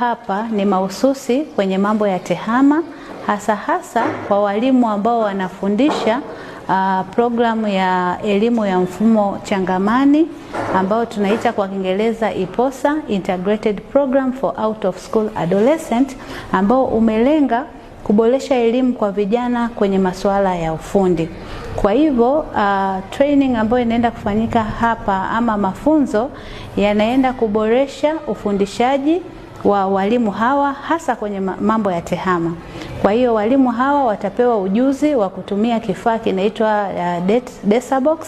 Hapa ni mahususi kwenye mambo ya TEHAMA, hasa hasa kwa walimu ambao wanafundisha programu ya elimu ya mfumo changamani ambao tunaita kwa Kiingereza IPOSA, Integrated Program for Out of School Adolescent, ambao umelenga kuboresha elimu kwa vijana kwenye masuala ya ufundi. Kwa hivyo training ambayo inaenda kufanyika hapa ama mafunzo yanaenda kuboresha ufundishaji wa walimu hawa hasa kwenye mambo ya TEHAMA. Kwa hiyo walimu hawa watapewa ujuzi wa kutumia kifaa kinaitwa Desabox,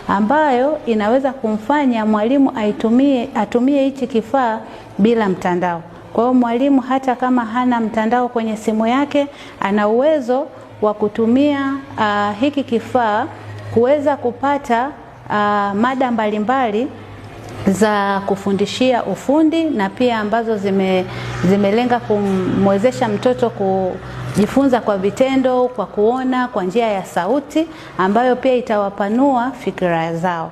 ambayo inaweza kumfanya mwalimu atumie hichi kifaa bila mtandao. Kwa hiyo mwalimu hata kama hana mtandao kwenye simu yake, ana uwezo wa kutumia hiki kifaa kuweza kupata mada mbalimbali za kufundishia ufundi na pia ambazo zimelenga kumwezesha mtoto kujifunza kwa vitendo, kwa kuona, kwa njia ya sauti, ambayo pia itawapanua fikra zao.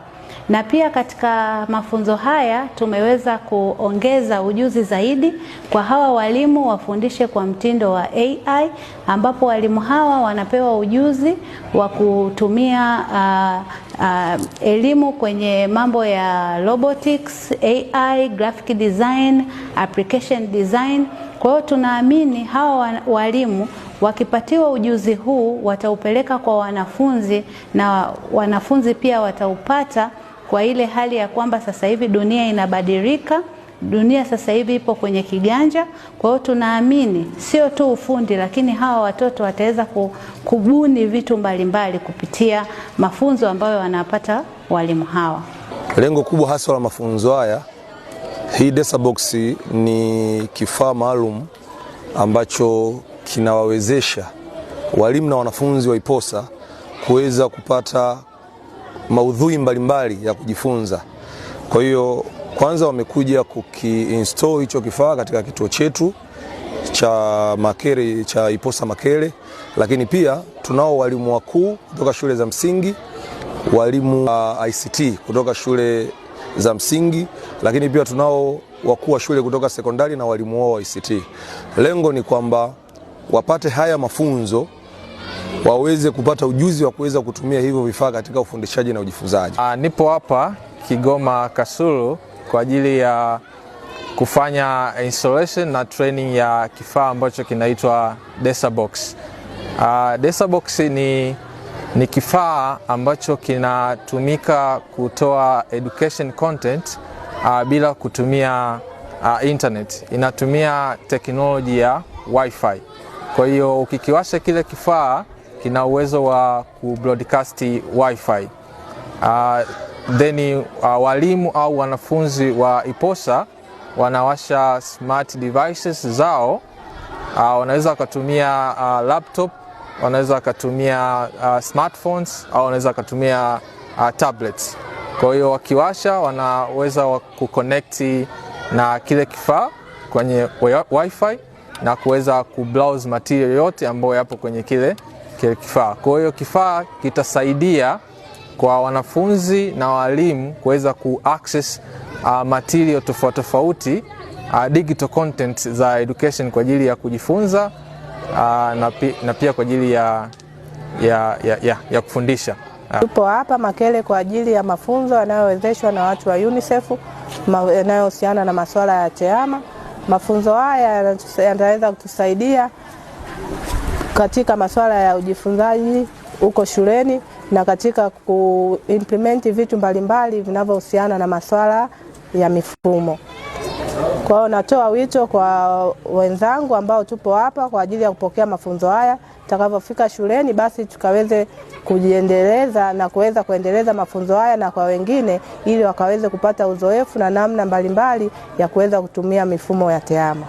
Na pia katika mafunzo haya tumeweza kuongeza ujuzi zaidi kwa hawa walimu wafundishe kwa mtindo wa AI, ambapo walimu hawa wanapewa ujuzi wa kutumia elimu kwenye mambo ya robotics, AI, graphic design, application design. Kwa hiyo tunaamini hawa walimu wakipatiwa ujuzi huu wataupeleka kwa wanafunzi na wanafunzi pia wataupata, kwa ile hali ya kwamba sasa hivi dunia inabadilika, dunia sasa hivi ipo kwenye kiganja. Kwa hiyo tunaamini sio tu ufundi, lakini hawa watoto wataweza kubuni vitu mbalimbali kupitia mafunzo ambayo wanapata walimu hawa. Lengo kubwa hasa la mafunzo haya, hii Desabox ni kifaa maalum ambacho kinawawezesha walimu na wanafunzi wa IPOSA kuweza kupata maudhui mbalimbali ya kujifunza. Kwa hiyo kwanza wamekuja kukiinstall hicho kifaa katika kituo chetu cha Makere, cha IPOSA Makere, lakini pia tunao walimu wakuu kutoka shule za msingi, walimu wa ICT kutoka shule za msingi, lakini pia tunao wakuu wa shule kutoka sekondari na walimu wao wa ICT. Lengo ni kwamba wapate haya mafunzo waweze kupata ujuzi wa kuweza kutumia hivyo vifaa katika ufundishaji na ujifunzaji. Nipo hapa Kigoma Kasulu kwa ajili ya kufanya installation na training ya kifaa ambacho kinaitwa Desabox. Desabox ni kifaa ambacho kinatumika kutoa education content bila kutumia internet. Inatumia teknoloji ya Wi-Fi. Kwa hiyo ukikiwasha kile kifaa kina uwezo wa kubroadcast Wi-Fi. Then walimu au wanafunzi wa IPOSA wanawasha smart devices zao. Wanaweza wakatumia laptop, wanaweza wakatumia smartphones au wanaweza wakatumia tablets. Kwa hiyo wakiwasha wanaweza kuconnect na kile kifaa kwenye Wi-Fi na kuweza kubrowse material yote ambayo yapo kwenye kile kifaa. Kwa hiyo kifaa kitasaidia kwa wanafunzi na walimu kuweza kuaccess material tofauti tofauti, digital content za education kwa ajili ya kujifunza na pia kwa ajili ya kufundisha. Tupo hapa Makere kwa ajili ya mafunzo yanayowezeshwa na watu wa UNICEF yanayohusiana na masuala ya TEHAMA. Mafunzo haya yanaweza kutusaidia katika masuala ya ujifunzaji huko shuleni na katika kuimplement vitu mbalimbali vinavyohusiana na masuala ya mifumo. Kwa hiyo natoa wito kwa wenzangu ambao tupo hapa kwa ajili ya kupokea mafunzo haya, tutakavyofika shuleni basi tukaweze kujiendeleza na kuweza kuendeleza mafunzo haya na kwa wengine, ili wakaweze kupata uzoefu na namna mbalimbali ya kuweza kutumia mifumo ya TEHAMA.